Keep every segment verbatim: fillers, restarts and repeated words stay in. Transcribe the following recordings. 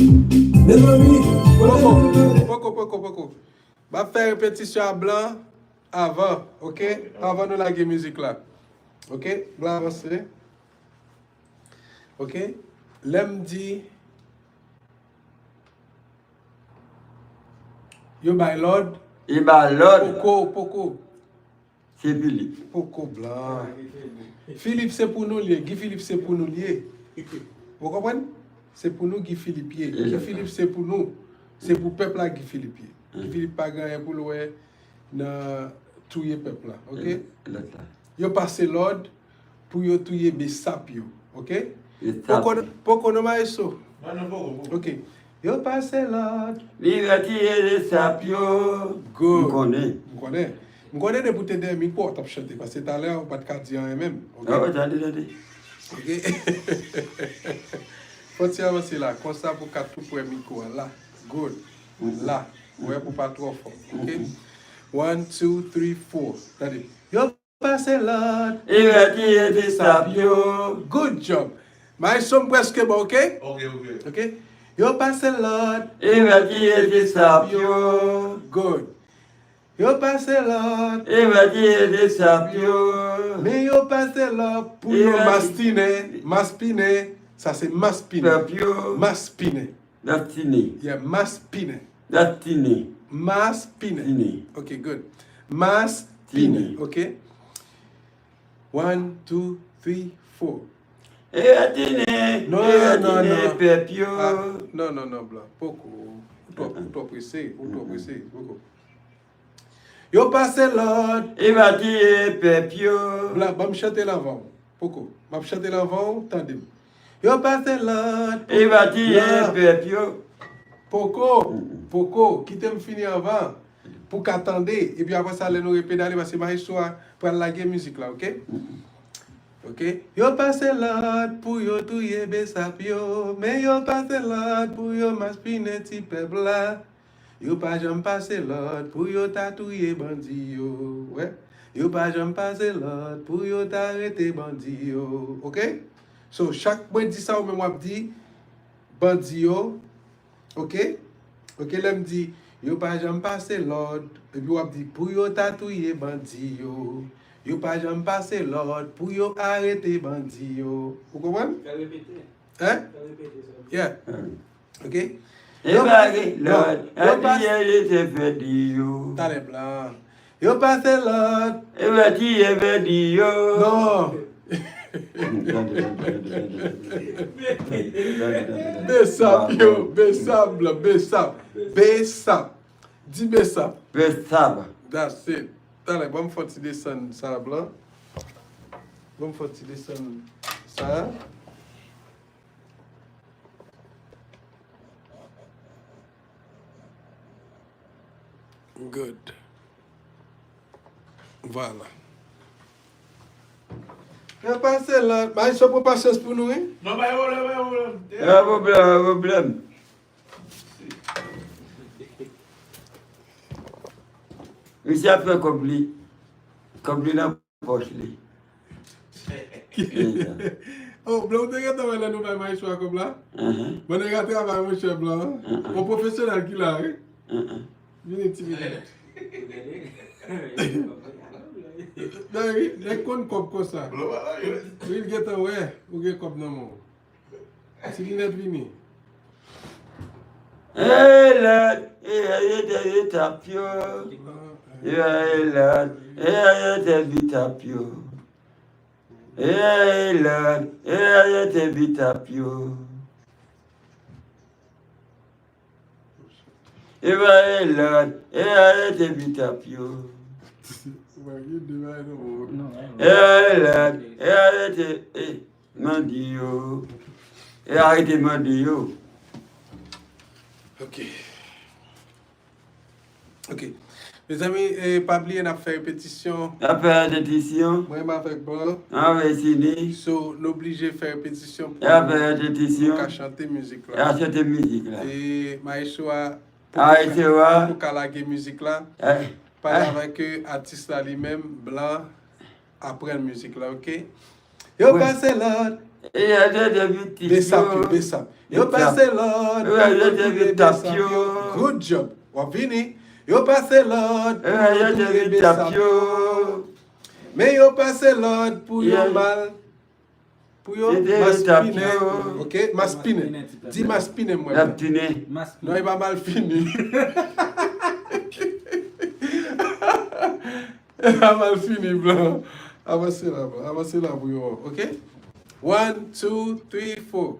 Mezanmi, poko, poko, poko, poko. M ap fè repetisyon a Blan avan, oke? Avan nou lage mizik la. Oke? Blan, avanse. Oke? Lè m di yo bay lòd. Yo bay lòd. Poko, poko. Se Filip. Poko Blan. Filip se pou nou l ye. Guy Philippe se pou nou l ye. Ou konprann? Se pou nou Guy Philippe ye. Guy Philippe se pou nou. Se pou pèp la Guy Philippe ye. Guy Philippe pa gen anyen pou l wè nan touye pèp la. Oke? Lòt la. Yo pase lòd pou yo touye Besap yo. Oke? Poko, poko non, maestro. Oke. Yo pase lòd. Li retire Besap yo. Good. M konnen. M konnen. M konnen depi w te dèyè mikwo w t ap chante, paske talè a ou pa t ka di anyen menm. Oke? Oh, tande, tande. Oke? Fò ti avanse la, konsa pou ka tou prè mikwo a la. Good. La. Ou wè pou pa twò fò. Oke? One, two, three, four. Tande. Yo pase lòd. Li retire Besap yo. Good job. Maestro m prèske bon, oke? Oke, oke. Oke? Yo pase lòd. Li retire Besap yo. Good. Yo pase lòd. Li retire Besap yo. Men yo pase lòd pou yo maspinen. Maspinen. Sa se maspinen. Pèp yo. Maspinen. Destiny. Yeah, maspinen. Destiny. Maspinen. Tine. Ok, good. Maspinen. Tine. Ok. One, two, three, four. Retire, non, non, retire non. Pèp yo. Ah, non, non, non, Blan. Poko. Ou twò, ou twò prese. Ou twò prese. Poko. Yo pase lòd. Retire pèp yo. Blan, ban m chante l anvan w. Poko. M ap chante l anvan w, tande m. Yo pase lòd pou... Retire pèp yo. Poko, poko, kite m fini anvan, pou ka tande, epi apre sa, lè nou repedale, paske maestro a pral lage mizik la, oke? Oke? Yo pase lòd pou yo touye Besap yo, men yo pase lòd pou yo maspinen ti pèp la. Yo pa janm pase lòd pou yo ta touye bandi yo. Wè. Yo pa janm pase lòd pou yo ta arete bandi yo. Oke? So, chak mwen di sa, ou menm w ap di bandi yo. Oke? Oke, lè m di, yo pa janm pase lòd, epi w ap di, pou yo ta touye bandi yo. Yo pa janm pase lòd pou yo arete bandi yo. Ou konprann? Fè repete. Hein? Fè repete sa. Yeah. Ok? Yo pase lòd. Yo pase. Retire pèp yo. Talè, Blan. Yo pase lòd. Retire pèp yo. Non. Besap yo, Besap, Blan, Besap. Besap. Di Besap. Besap. That's it. Talè, ban m fè yon ti desann sa, Blan. Ban m fè yon ti desann sa. Good. Vwala. Fè pase lòd. Maestro, pran pasyans pou nou, wi. Non, pa gen pwoblèm, pa gen pwoblèm. Pa gen pwoblèm, pa gen pwoblèm. Misye ap fè kòb li. Kòb li nan pòch li. Oh, Blan, ou te gentan wè lè nou bay maestro a kòb la? Bon, nèg la travay, monchè, Blan. On pwofesyonèl ki la, wi. Vini ti minit. Nèg konn kòb konsa. Wi, l gentan wè ou gen kòb nan men w. Ti linèt vini. Hey, Lòd, hey, hey, hey, hey, tap yo. Hey, Lòd, hey, hey, hey, hey, tap yo. Hey, Lòd, hey, hey, hey, tap yo. Hey, Lòd, hey, hey, hey, tap yo. Hey, Lòd, hey, hey, hey, bandi yo. E arete bandi yo. Ok. Ok. Mezanmi, eh, pa bliye n ap fè repetisyon. N ap fè repetisyon. Mwen menm avèk Blan. Avèk Sini. So, n oblije fè repetisyon pou... N ap fè repetisyon. Pou ka chante mizik la. N ap chante mizik la. E maestro a... Maestro a. Pou ka lage mizik la. Eh. Pale avèk, eh, atis la li menm, Blan. Aprann mizik la, ok? Yo pase lòd. Besap yo, Besap. Yo pase lòd pou yo touye Besap yo. Good job. W ap vini. Yo pase lòd pou yo touye Besap yo. Men yo pase lòd pou yo mal, pou yo maspinen. Ok, maspinen. Di maspinen mwen. Non, e pa malfini. E pa malfini, blan. Avanse la, blan. Avanse la pou yo, ok? One, two, three, four.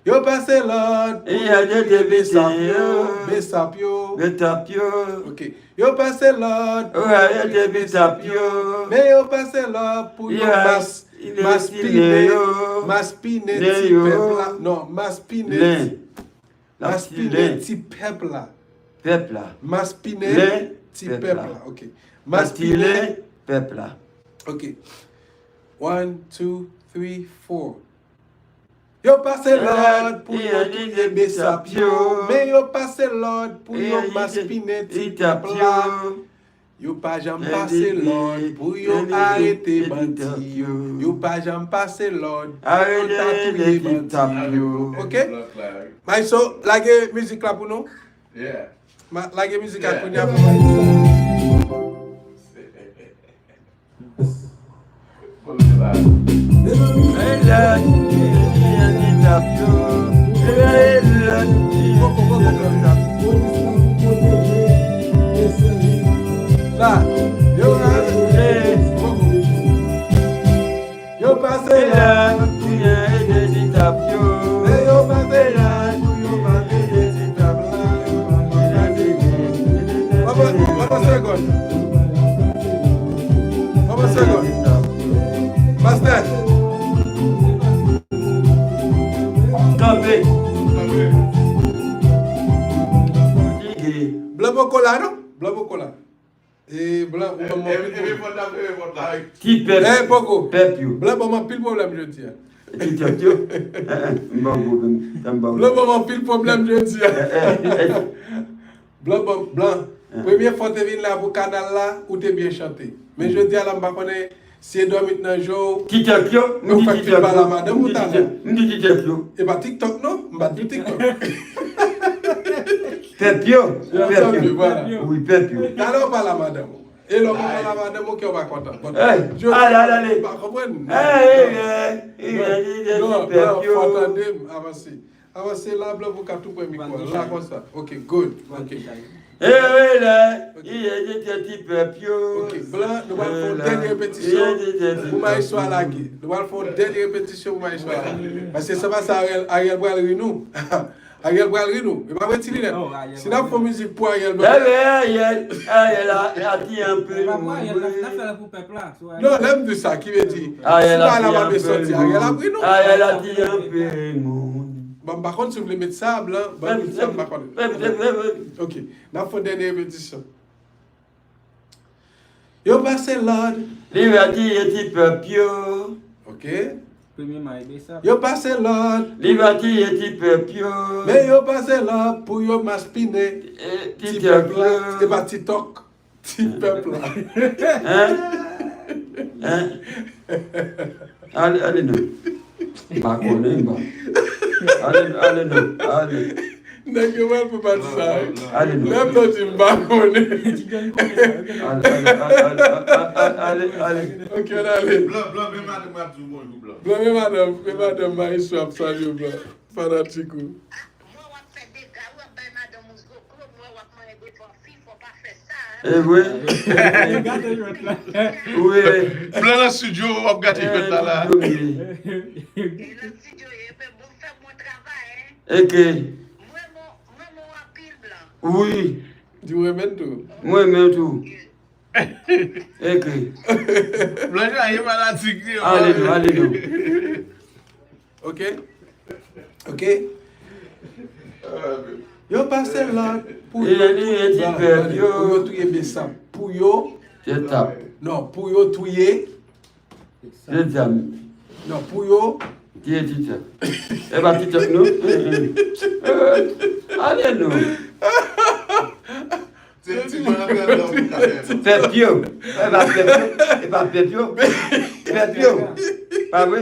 Yo pase lòd pou yo touye Besap yo. Besap yo. Ok. Yo pase lòd pou yo touye Besap yo. Men yo pase lòd pou yo mas, maspinen, maspinen ti pèp la. Non, maspinen ti, maspinen ti pèp la. Pèp la. Maspinen ti pèp la. Ok. Maspinen pèp la. Ok. One, two, three, four. Yo pase lòd pou yo touye Besap yo, men yo pase lòd pou yo maspinen ti pèp la. Yo pa janm pase lòd pou yo arete bandi yo. Yo pa janm pase lòd pou yo ta touye bandi yo. Ok? Maestro, lage mizik la pou nou. Ma-, lage mizik la kounye a pou nou. Yo pase la, men yo pase la, yo pase la. Papa, papa, segond. Papa, segond. Pastè. Kanpe. Blan poko la, non? Blan poko la. E, blan, ou ban m anpil pwoblèm. Ti pèp. Eh, poko. Pèp yo. Blan ban m anpil pwoblèm jodi a. Ti pèp yo. Eh, eh, m ban w pwoblèm. Sa m ban w. Blan ban m anpil pwoblèm jodi a. Eh, eh, eh. Blan, blan, blan. Premye fwa w te vin la pou kanal la, ou te byen chante. Men jodi a la, m pa konnen si e dòmi t nan je w. Ti tèt yo, m di ti tèt yo. M di ti tèt yo. E pa TikTok non, m pa t di TikTok. Pèp yo, pèp yo. Wi, pèp yo. Talè w pale a madanm ou. E lè w pa pale a madanm ou, kè w pa kontan. Bon, ale, ale, ale. Ou pa konprann. Non, non, fò tande m, avanse. Avanse la, blan pou ka tou pran mikwo a. La konsa. Ok, good. Ok. Ewe la, iye jete ti pèp yo. Ok, blan, nou pral fè yon dènye repetisyon pou maestro a lage. Nou pral fè yon dènye repetisyon pou maestro a lage. Paske se pa sa Ariel, Ariel pral ri nou. Ariel pral ri nou. E pa vre ti linèt. Si n ap fè mizik pou Ariel, blan. Ewe Ariel, Ariel a, a ti anpil moun. Non, lè m di sa, ki vle di, si bagay la pa byen sòti, Ariel ap ri nou. Ariel a ti anpil moun. Bon, m pa konn si w vle met sa, blan. Ban m met sa, m pa konn. Ok, n ap fè yon dènye repetisyon. Yo pase lòd. Li va tiye ti pèp yo. Ok. Premye may, Besap. Yo pase lòd. Li va tiye ti pèp yo. Men yo pase lòd pou yo maspinen ti pèp la. E pa ti tòk. Ti pèp la. Hein? Hein? Ale, ale non. M pa konnen, m pa. Ale, ale non, ale. Nèg yo mal pou pati sa, wi. Ale non. Lè m di m pa konnen. Ale, ale, ale, ale, ale, ale, ale. Ok, ale. Blan, blan, men madanm ap di w bonjou, blan. Blan, men madanm, men madanm, maestro ap salye w, blan. Fanatik ou. Mwen w ap fè dega, w ap bay madanm ou zoklo, mwen w ap manyen devan fi, fò pa fè sa, hein. E vre? Wi. Blan nan studio, w ap gate jwèt la la. E nan studio, e, men bon, fè bon travay, hein. Ok. Mwen renmen w, mwen renmen w anpil, blan. Wi. Di w renmen l tou. Mwen renmen l tou. Ekri. Blan Jaye fanatik li, ale non, ale non. Ok. Ok. Yo pase lòd pou yo touye, pou yo touye Besap. Pou yo. Non, pou yo touye. Non, pou yo. Tiye ti tèt. E pa ti tèt, non. Ale non. Se ti mwen nan pèp la pou ka fè. Pèp yo. E pa pèp yo. E pa pèp yo. Pèp yo. Pa vre?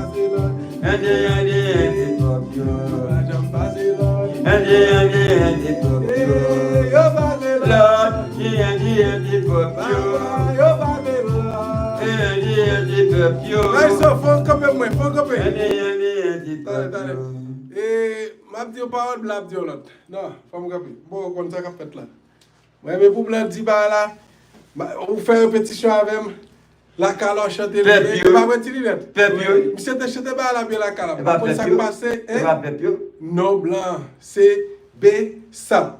pase lòd. Endyen, endyen, endyen, twòp yo. Yo pa janm pase lòd. Endyen, endyen, endyen, twòp yo. Yo pase lòd. Endyen, endyen, endyen, twòp yo. Yo pase lòd. Endyen, endyen, endyen, twòp yo. Gayso, fò w kanpe mwen, fò w kanpe. Endyen, endyen, endyen, twòp yo. Tande, tande. E, m ap di yon pawòl, Blan ap di yon lòt. Non, fò m kanpe. Bon, ou konn sa k ap fèt la. Mwen, men pou Blan di bagay la, ou fè repetisyon avè m. Lakay la w chante li. Pèp yo. Li pa mwen ti linèt. Pèp yo. Misye te chante bagay la byen lakay la. M pa konn sa k pase. E pa pèp yo. Non, Blan, se Besap.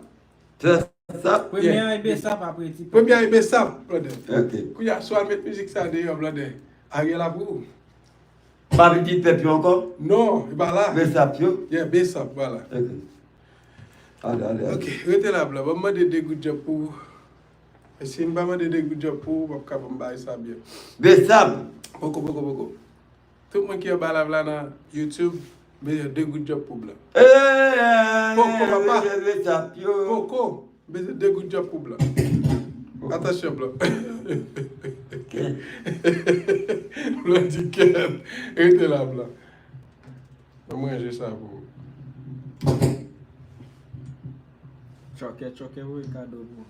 Besap. Premye a e Besap, apre ti. Premye a e Besap, Blòdè. Ok. Kounye a, si w al met mizik sa deyò, Blòdè, Ariel ap ri w. Pa pitit pèp yo ankò? Non, e pa la. Besap yo? Yeah, Besap, vwala. Ok. Ale, ale, ale. Ok, rete la, Blan. Ban m mande de good job pou ou. E si m pa mande de good job pou ou, w ap ka ban m bagay sa byen. Besap! Poko, poko, poko. Tout moun ki anba live la nan YouTube, mete de good job pou Blan. Poko, papa. Besap yo. Poko. Mete de good job pou Blan. Atansyon, Blan. Blan di kèt. Rete la, Blan. Ban mwen ranje sa pou ou. Tchòkè, tchòkè, voye kado pou ou.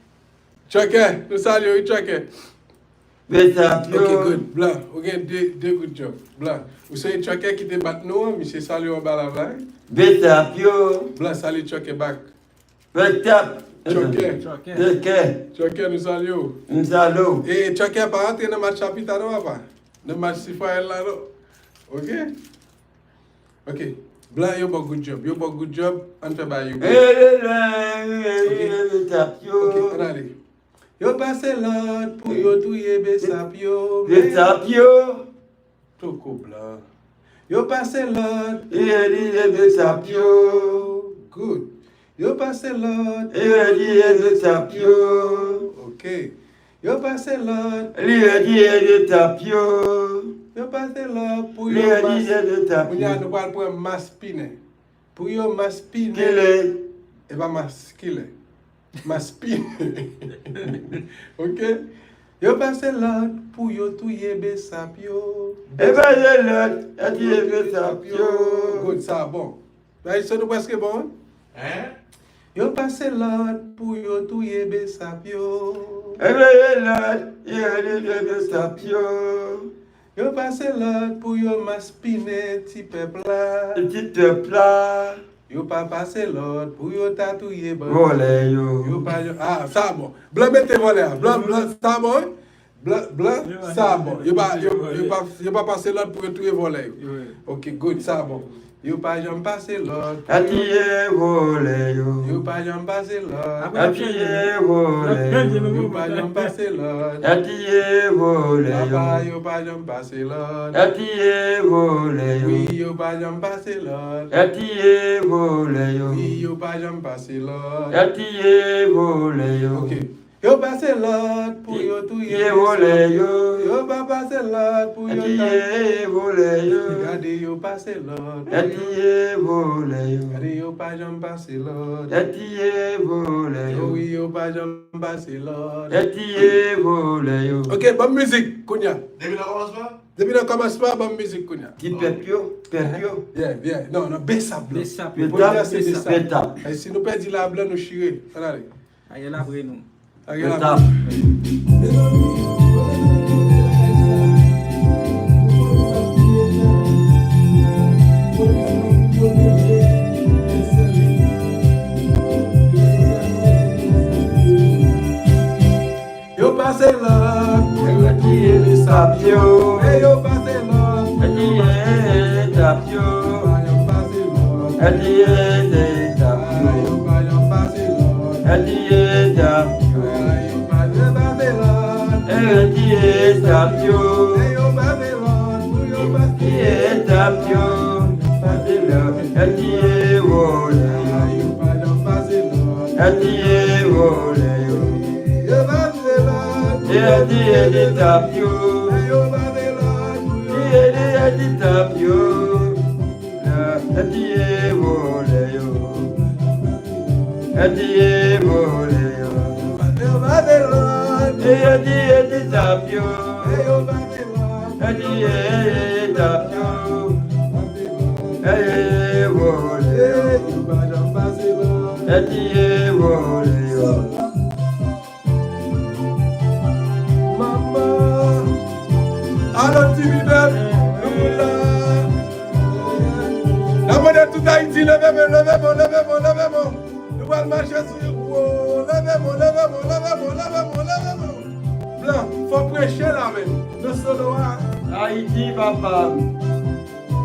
Tchòkè, nou salye w, wi, Tchòkè. Besap yo. Ok, good. Blan, ou gen de, de good job. Blan, ou se Tchòkè ki te bat nou an, misye salye w anba live la, wi. Besap yo. Blan, salye Tchòkè back. Besap. Tchòkè. Tchòkè. Tchòkè. Tchòkè, nou salye w. M salye w. E Tchòkè, pa rantre nan match la pita non, papa. Nan match Sifwayèl la non. Ok? Ok. Blan, yo ba w good job. Yo ba w good job. Ann fè bagay yo byen. Ok. Besap yo. Ok, ann ale. Yo pase lòd pou yo touye Besap yo. Besap yo. Toko Blan. Yo pase lòd. Yo touye Besap yo. Good. Yo pase lòd. Yo touye Besap yo. Ok. Yo pase lòd. Yo touye Besap yo. Yo pase lòd pou yo mas. Yo touye Besap yo. Kounye a, nou pral pran maspinen. Pou yo maspinen. Kile. E pa maskile. Maspinen. Ok? Yo pase lòd pou yo touye Besap yo. Yo pase lòd, yo touye Besap yo. Good, sa bon. Bay, so nou prèske bon, wi. Hein? Yo pase lòd pou yo touye Besap yo. Yo pase lòd pou yo maspinen ti pèp la. Ti pèp la. Yo pa pase lòd pou yo ta touye bandi. Vòlè yo. Yo pa, ah, sa bon. Blan mete vòlè a. Blan, blan, sa bon, wi? Blan, blan, sa bon. Yo pa, yo, yo pa, yo pa pase lòd pou yo touye vòlè yo. Ok, good, sa bon. Yo pa janm pase lòd pou yo tiye vòlè yo. Yo pa janm pase lòd. Tiye vòlè yo. Yo pa janm pase lòd. Tiye vòlè yo. Papa, yo pa janm pase lòd. Tiye vòlè yo. Wi, yo pa janm pase lòd. Tiye vòlè yo. Wi, yo pa janm pase lòd. Tiye vòlè yo. Ok. Yo pase lòd pou yo touye vòlè yo. Yo pa pase lòd pou yo tiye vòlè yo. Gade yo pase lòd pou yo tiye vòlè yo. Gade yo pa janm pase lòd. Tiye vòlè yo. Wi, yo pa janm pase lòd. Tiye vòlè yo. Ok, ban m mizik kounye a. Depi nan kòmansman? Depi nan kòmansman, ban m mizik kounye a. Ti pèp yo, pèp yo. Yeah, yeah. Non, non, besap, bro. Besap. Premye a se besap. Besap. E si nou pèdi la, blan, nou chire. Ann ale. Ariel apre nou. Ariel apre nou. Yo pase lòd, yo tiye besap yo. E yo pase lòd, yo tiye etap yo. Yo pa janm pase lòd. Yo tiye etap yo. Yo pa janm pase lòd. Yo tiye etap yo. Yo pa janm pase lòd. Yo tiye etap yo. E yo pase lòd, pou yo pase etap yo. Pase lòd. Yo tiye vòlè yo. Yo pa janm pase lòd. Yo tiye vòlè yo. Yo pase lòd. Yo tiye etap yo. Yo pase lòd. Tiye etap yo. Tiye vòlè yo. Tiye vòlè yo. Yo pase lòd. Tiye etap yo. Yo pase lòd. Tiye etap yo. Tiye vòlè yo. Yo pa janm pase lòd. Tiye vòlè yo. Manman. Alo, T V Bèl, nou la. N ap mande tout Ayiti, leve men, leve men, leve men, leve men. Nou pral mache sou yo. Leve men, leve men, leve men, leve men, leve men. Blan, fò preche la, men. Nan solo a. Ayiti, papa.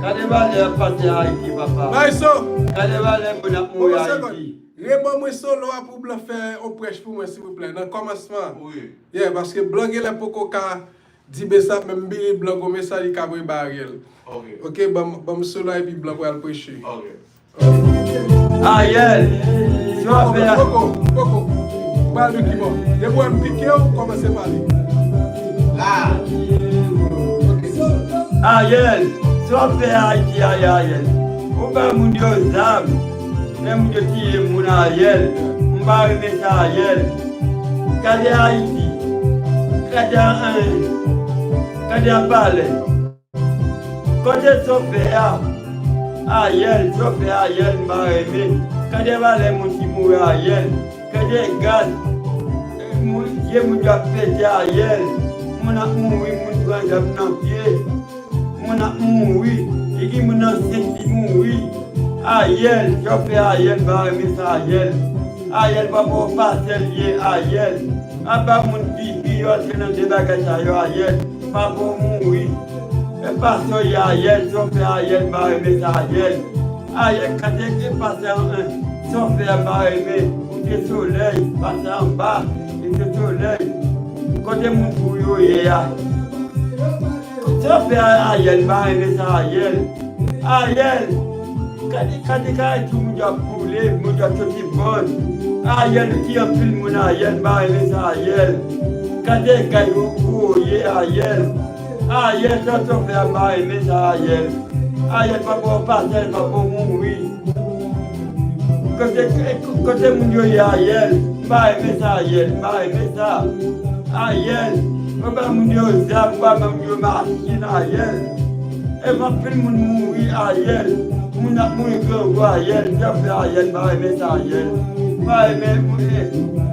Gade valè ap pase Ayiti, papa. Bay son. Gade valè moun ap mouri Ayiti. Reban mwen solo a pou blan fè yon prèch pou mwen, silvouplè, nan kòmansman an. Wi. Yeah, paske blan genlè poko ka di besap, men m believe blan gon mesaj li ka voye bay Ariel. Ok. Ok, ban m, ban m solo a epi blan pral preche. Ok. Ariel, si w ap fè a- Poko, poko, poko. Pral di ki bò. Depi w wè m pike w, kòmanse pale. La. Ok. Ariel, si w ap fè Ayiti, Ariel, ou bay moun yo zam. Men moun yo tiye moun Ariel. M pa renmen sa Ariel. Gade Ayiti. Gade a, gade a palè. Kote sofè a? Ariel, sofè Ariel, m pa renmen. Gade valè moun ki mouri Ariel. Gade gaz. Moun, je moun yo ap pete Ariel. Moun ap mouri, moun pran zam nan pye. Moun ap mouri. E gen moun ansent ki mouri. Ariel, sofè Ariel, m pa renmen sa Ariel. Ariel pa bon pasè l ye, Ariel. Apa moun ki, ki yo antre nan de bagay sa yo, Ariel. Pa bon mouri. E pastè w ye, Ariel, sofè Ariel, m pa renmen sa Ariel. Ariel, kante ke pastè an, sofè a m pa renmen. Ou te solèy, pastè anba, li te solèy. Kote moun pou yo ye a? Sofè Ariel, m pa renmen sa Ariel. Ariel, gade, gade, gade tou moun yo ap boule, moun yo ap soti bòn. Ariel, ou tiye anpil moun, Ariel, m pa renmen sa Ariel. Gade gay ou, ou ye, Ariel. Ariel, sa sofè a, m pa renmen sa Ariel. Ariel, pa bon pasè, pa bon mouri. Kote, kote moun yo ye Ariel? M pa renmen sa Ariel, m pa renmen sa. Ariel, ou ba moun yo zam, ou ba moun yo machin Ariel. E anpil moun mouri Ariel. Moun ap mouri grangou Ariel, sofè Ariel, m pa renmen sa Ariel. Pa renmen moun, eh,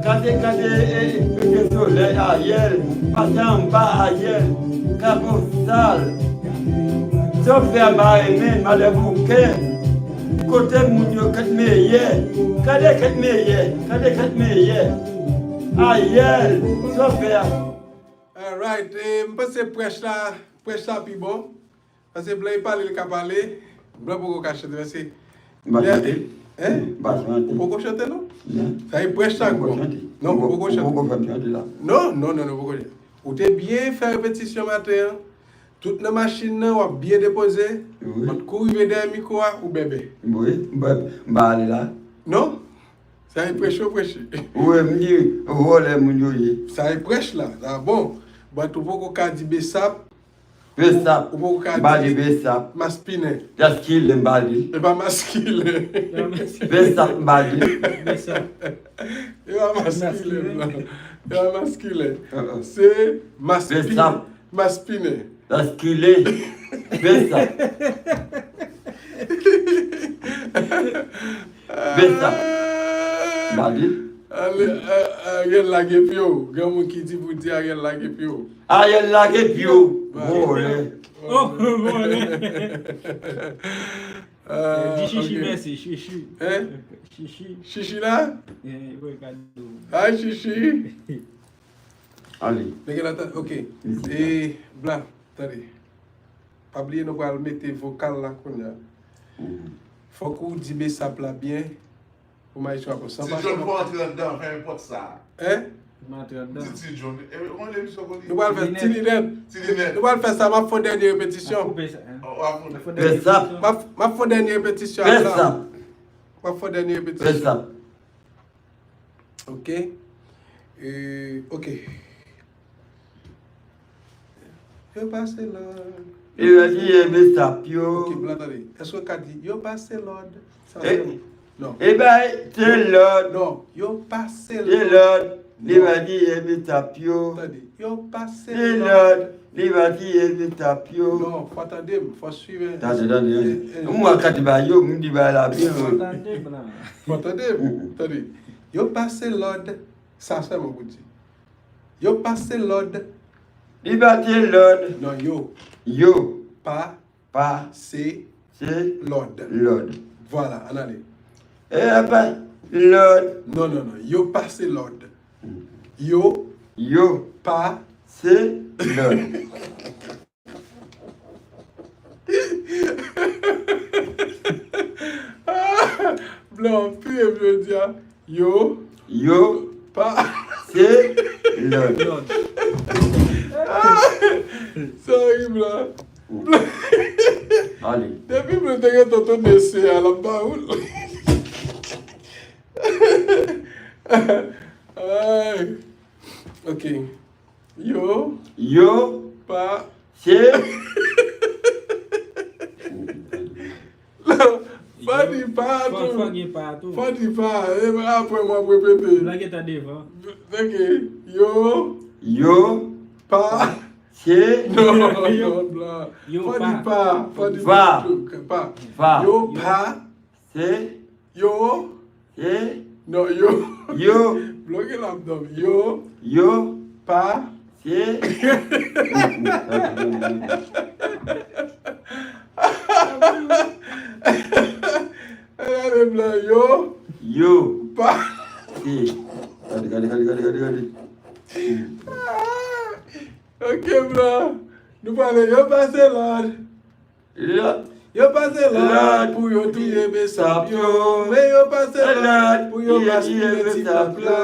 gade, gade, eh, eh, solèy Ariel, pase anba Ariel, kabosal. Sa w fè a m pa renmen, malè bouke. Kote moun yo k ap meyè? Gade k ap meyè, gade k ap meyè. Ariel, sa w fè a? Alright, eh, m panse prèch la, prèch la pi bon. Paske blan e pale, li ka pale. Blan poko ka chante, paske M pa chante. Hein? M pa chante. Ou poko chante, non? Non. Sa e prèch la, bon. M poko chante. Non, ou poko chante. Ou poko fè m chante la. Non, non, non, non, poko chante. Ou te byen fè repetisyon maten an. Tout nan machin nan, w ap byen depoze. Wi. Mwen kou rive dèyè mikwo a, ou bèbè. Wi, m pa, m pa ale la. Non? Sa e prèch yo preche. Wi, m di, vòlè moun yo ye. Sa e prèch la, sa bon. But ou poko ka di besap. Besap, ou poko ka m pa di di besap. Maspinen. Maskile, m pa di. E pa maskile. Besap, m pa di. Besap. E pa maskile, non. E pa maskile. Uh-uh. Se maspi-, besap. Maspinen. Maskile. Besap. Besap. M pa di. Ale, a, Ariel lage pye w. Gen moun ki di pou di Ariel lage pye w. Ariel lage pye w. Vòlè. Oh, vòlè. Ah, di Chichi, ok. Mèsi, Chichi. Hein? Chichi. Chichi la? Eh, wi, kado. Ay, Chichi. Ale. Nèg la ta-, ok. Mizik la. E, bla, tande. Pa bliye nou pral mete vokal la kounye a. Mhm. Fòk ou di besap la byen. Pou Maestro ap pran. Ti John, fò antre anndan, fèmen pòt sa. Hein? M antre anndan. Di Ti John. E, kòman emisyon konn li? Nou pral fè Ti Linèt. Ti Linèt. Nou pral fè sa, m ap fè yon dènye repetisyon. Oh, w ap fè. Fè sa. M ap, m ap fè yon dènye repetisyon. Fè sa. M ap fè yon dènye repetisyon. Fè sa. Ok. E, ok. Yo pase lòd. Yo di e besap yo. Ok, blan, tande. Èske w ka di, yo pase lòd? Sa se non. E bay, se lòd. Non, yo pase lòd. Se lòd. Li va di e besap yo. Tande, yo pase lòd. Se lòd. Li va di e besap yo. Non, fò tande m, fò swiv. Tande, tande, tande. M wè kati ba yo, m di ba la byen. Fò tande m la. Fò tande m, tande. Yo pase lòd. Sa sèlman pou di. Yo pase lòd. Li pase lòd. Non, yo. Yo. Pa. Pa. Se. Se. Lòd. Lòd. Vwala, ann ale. E pa. Lòd. Non, non, non. Yo pase lòd. Yo. Yo. Pa. Se. Lòd. Blan, piye jodi a. Yo. Yo. Pa. Se. Lòd. Sorry, blan. Ale. Depi blan te gen tonton mesye a, l ap ba ou. Ay. Ok. Yo. Yo. Pa. Se. Fò di pa tou. Fò, fò gen pa tou. Fò di pa. E, apre mwen ap repete. Blan gentan devan. Ok. Yo. Yo. Pa. Se. Non, yo. Non, blan. Yo. Fò di pa. Fò di pa tou. Pa. Pa. Yo pa. Se. Yo. Se. Non, yo. Yo. Bloke la, m dòmi. Yo. Yo. Pa. Se. Gade blan, yo. Yo. Pa. Se. Gade, gade, gade, gade, gade, gade. Ok, blan. Nou pale, yo pase lòd. Lòd. Yo pase lòd pou yo touye besap yo. Men yo pase lòd pou yo maspinen ti pèp la.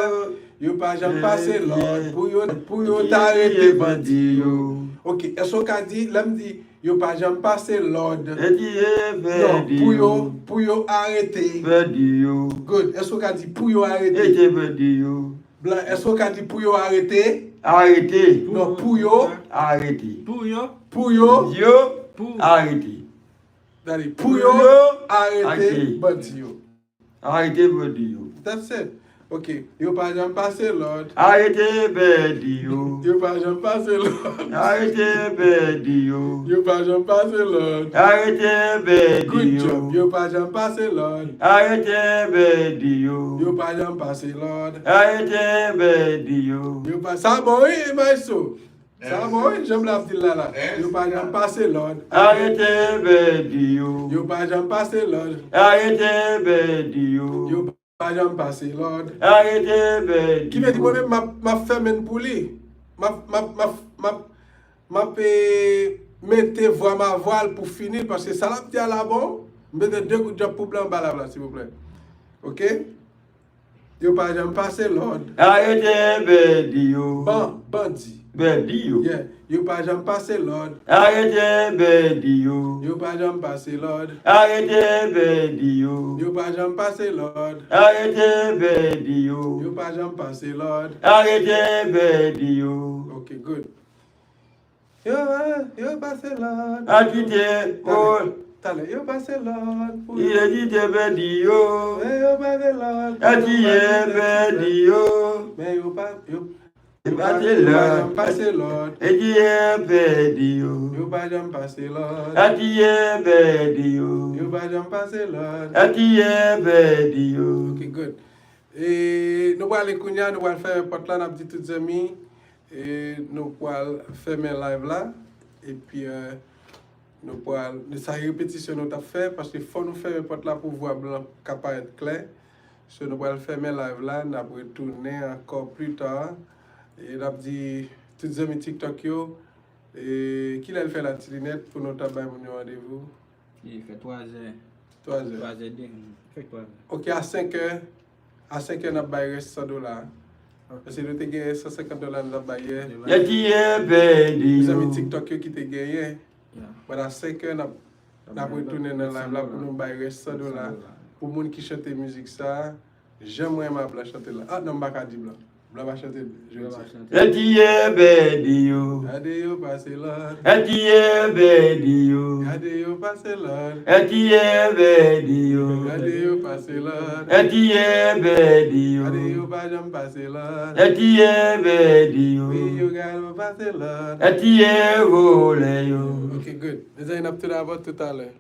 Yo pa janm pase lòd pou yo, pou yo ta rete bandi yo. Ok, èske w ka di, lè m di yo pa janm pase lòd? Non, pou yo, pou yo arete. Good. Èske w ka di pou yo arete? Blan, èske w ka di pou yo arete? Arete. Non, pou yo. Arete. Pou yo. Pou yo. Yo. Pou. Arete. Gade, pou yo. Pou yo. Arete. Arete bandi yo. Arete bandi yo. That's it. Ok, yo pa janm pase lòd. Arete bèdi yo. Yo pa janm pase lòd. Arete bèdi yo. Yo pa janm pase lòd. Arete bèdi yo. Good job. Yo pa janm pase lòd. Arete bèdi yo. Yo pa janm pase lòd. Arete bèdi yo. Yo pa, sa bon, wi, maestro. Sa bon, wi, jan m ap di l la la. Yo pa janm pase lòd. Arete bèdi yo. Yo pa janm pase lòd. Arete bèdi yo. Yo pa janm pase lòd. Arete bèdi yo. Ki vle di mwen menm m ap, m ap fèmen l pou li. M ap, m ap, m ap, m ap, m ap, eh, mete vwa m a vwa l pou fini l, paske sa l ap di a la bon. M mete de gout djòb pou blan anba la, la, silvouplè. Ok? Yo pa janm pase lòd. Arete bèdi yo. Ban, bandi. Bèdi yo. Yeah. Yo pa janm pase lòd. Arete bèdi yo. Yo pa janm pase lòd. Arete bèdi yo. Yo pa janm pase lòd. Arete bèdi yo. Yo pa janm pase lòd. Arete bèdi yo. Ok, good. Yo, yo pase lòd. A kite, oh. Talè, yo pase lòd pou yo. Yo kite bèdi yo. Men yo pase lòd. A tiye bèdi yo. Men yo pa, yo, yo pa, yo pa janm pase lòd. E tiye bèdi yo. Yo pa janm pase lòd. A tiye bèdi yo. Yo pa janm pase lòd. A tiye bèdi yo. Ok, good. E nou prale kounye a, nou pral fèmen pòt la, n ap di tout zanmi, e nou pral fèmen live la, epi, eh, nou pral, sa repetisyon nou t ap fè, paske fò nou fèmen pòt la pou vwa blan ka parèt klè. So, nou pral fèmen live la, n ap retounen ankò pli ta. E n ap di tout zanmi TikTok yo, e kilè l fè la, Ti Linèt, pou nou ta bay moun yo randevou? Li fè twa zè. Twa zè. Twa zè de, fèk twa zè. Ok, a senk è, a senk è n ap bay rès san dola. Ok. Paske nou te genyen san senkant dola nou t ap bay yè. Yè ki yè pèdi yo. Mezanmi TikTok yo ki te genyen. Yeah. But a senk è n ap, n ap retounen nan live la pou nou bay rès san dola. Pou moun ki chante mizik sa, jan mwen renmen blan chante la. Ah, non, m pa ka di blan. Blan pa chante jodi. Yè ki yè pèdi yo. Gade yo pase lòd. Yè ki yè pèdi yo. Gade yo pase lòd. Yè ki yè pèdi yo. Gade yo pase lòd. Yè ki yè pèdi yo. Gade yo pa janm pase lòd. Yè ki yè pèdi yo. Wi, yo gade yo pase lòd. Yè ki yè vòlè yo. Ok, good. Mezanmi, n ap tounen avè w toutalè.